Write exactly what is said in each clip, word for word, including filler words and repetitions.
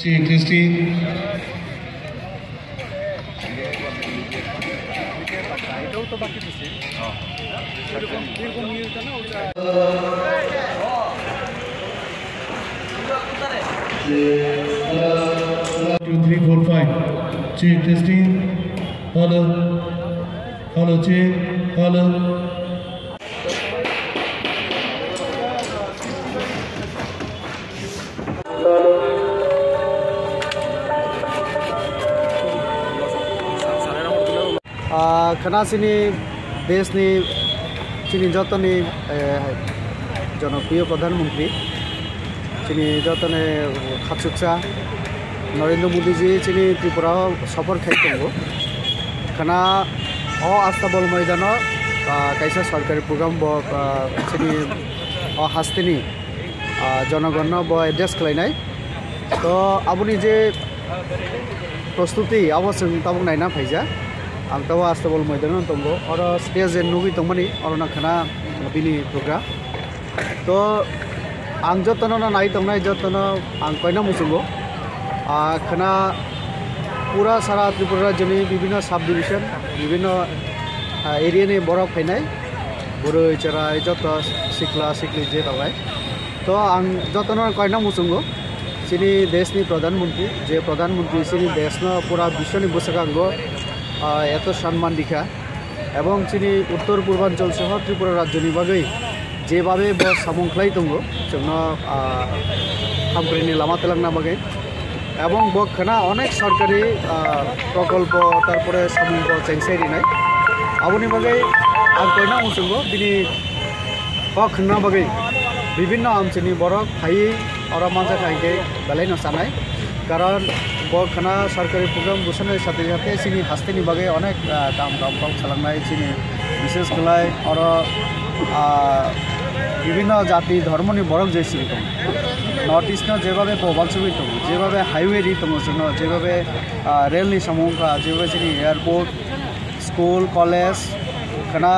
Interesting. Two, three, four, five. Check, testing. Hello. Hello, check. Hello. Ah, khana chini desh ni, chini joto ni, eh, jonopriyo Pradhan Mantri, chini joto ni khachuksa Narendra Modi ji chini Tripura o sopor khai tongo. Khana o Astabol Moidano, ah, kaisa sorkari program bo, ah, chini o hasteni, ah, jonogonno bo address khlainai. To aboni je prostuti abo chwng tabuk naina phaija. Ang tabuk Astabol Moidano tongo. Oro stage je nugwi tongmani, oro no khana bini program. To ang jotono no nai tongnai, jotono ang koina muchungo. Ah, khana pura sara Tripura rajyoni bibhinno sub division, bibhinno, ah, area ni borok phainai, bwrwi cherai joto sikla sikli je tongnai. To ang jotono koina muchungo, chini deshni Pradhan Mantri, je Pradhan Mantri chini deshno pura biswni bwskango, ah, eto sanman dikha. Ebong chini uttor purbanchal soho Tripura rajyoni bagwi jebabe bo samung khlai tongo, chwngno, ah, hamkrini lama twlangna bagwi. Ebong bo khwna onek sorkari, ah, prokolpo, tarpore samung bo chengsai rinai. Aboni bagwi ang koina muchungo bini kok khwna bagwi bibinno amchini borok phaiwi oro manjakha hinkhe belai no chanai. Karon bo khwna sorkari program bwswkni sate sate chini hasteni bagwi onek, ah, kam kam kok salangnai chini, bishes khlai oro, ah, bibinno jati dhormoni borok je siri tongo. North East no jebabe bo uansugwi tongo, jebabe highway ri tongo chwngno, jebabe, ah, rail ni samung wngkha, jebabe chini airport, school, college, khwna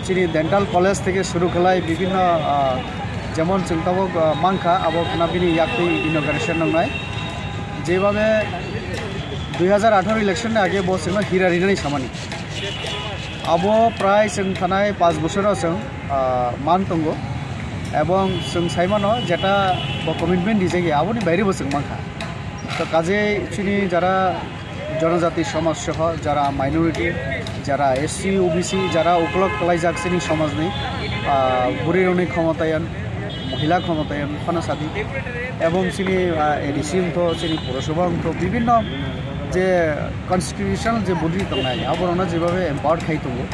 chini dental college theke suru khlai bibinno, ah, jemon chwng tabuk, ah, mankha, abo khwna bini yaktwi inauguration wngnai. Jebabe dui hajar atharo election ni age bo chwngno hira rinani samani. Abo prai chwng thanai panch bosoro chwng, ah, man tongo. Ebong chwng saimano jeta bo commitment rijak ya, aboni baire bo chwng mankha. To kaje chini jara jonojati somaj soho jara minority, jara S C, O B C, jara ukolog kwlaijak chini somajni, ah, bwrwirokni khomatayan, mohila khomatayan phano sadi, ebong chini, ah, A D C wngtho, chini Purosabha wngtho, bibinno je constitutional je body tongnai, aborokno jebabe empowered khai tongo.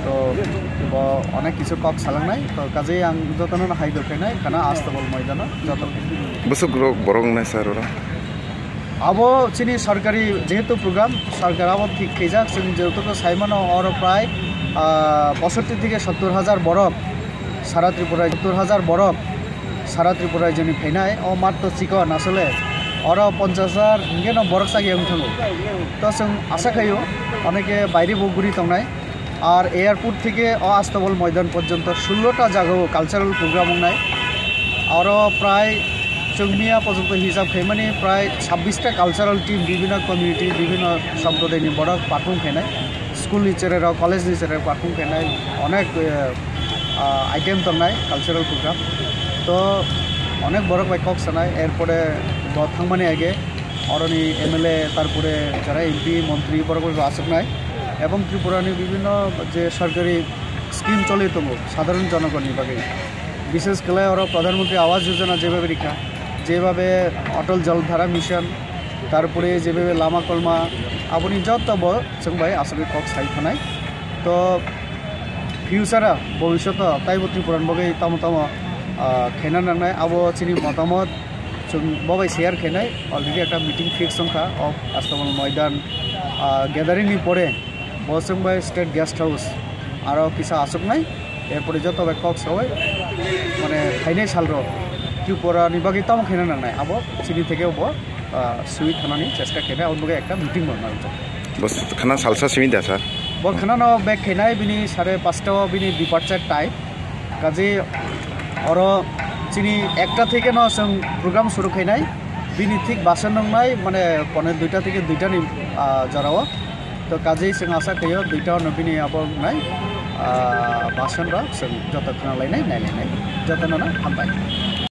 To bo onek kisu kok salangnai, to kaje ang jotono hai do khainai, khana Astabol Moidano joto. Bwswk rok borok wngnai sir oro? Abo chini sorkari jehetu program, sorkar abo thik khaijak, chwng jehetu saimano oro prai, ah, posotti theke sottor hajar borok sara Tripura, sottor hajar borok sara Tripura rajyoni phainai, o matto chikon asole, oro ponchash hajar hinkhe no borok chakya wng thango. To chwng asa khaio, oneke baire bo guri tongnai. Ar airport theke o Astabol Moidan porjonto sullo ta jagao cultural program wngnai. Aro prai chwng miya porjonto hisab khaimani prai sabbish ta cultural team, bibhinno community, bibhinno somprodayni borok perform khainai. School ni cherai rok, college ni cherai rok perform khainai. Onek, eh, ah, item tongnai cultural program. To onek borok bai kok sanai, erpore bo thangmani age oroni M L A, tarpore jara M P, montri borok bai bo achuknai. Ebong Tripura ni bibhinno je sorkari scheme choli tongo sadharon jonogonni bagwi. Bishes khlai oro Pradhan Mantri Awas Yojana jebhabe rikha, jebhabe Atal Jal Dhara Mission, tarpore jebhabe lama kolma, aboni jotto bo chwng bai aswk kok sai phanai. To future o, bhobishoto taibo Tripura ni bagwi tamo tamo, ah, khaina nangnai, abo chini motamot chwng bo bai share khainai. Already ekta meeting fix wngkha o Astabol Moidan, ah, gathering ni pore. Bo chwng bai State Guest House aro kisa achuknai, erpore joto bai kok sawi, mane phainai salrok Tripura ni bagwi tamo khaina nangnai, abo chini theke bo, ah, swi thanani chesta khainai, aboni bagwi ekta meeting bo narwkjak. Bo khana salsa simi da, sir? Bo khana no back khainai, bini sare pasta o bini departure time. Kaje oro chini ekta theke no chwng program suru khainai. Bini thik basen wngnai, mane pone duita theke duita ni, ah, jora o. To kajei chwng asa khaio duita ono bini abo wngnai, ah, basen rok chwng joto khna lainai, nai lainai. Joto no hambai.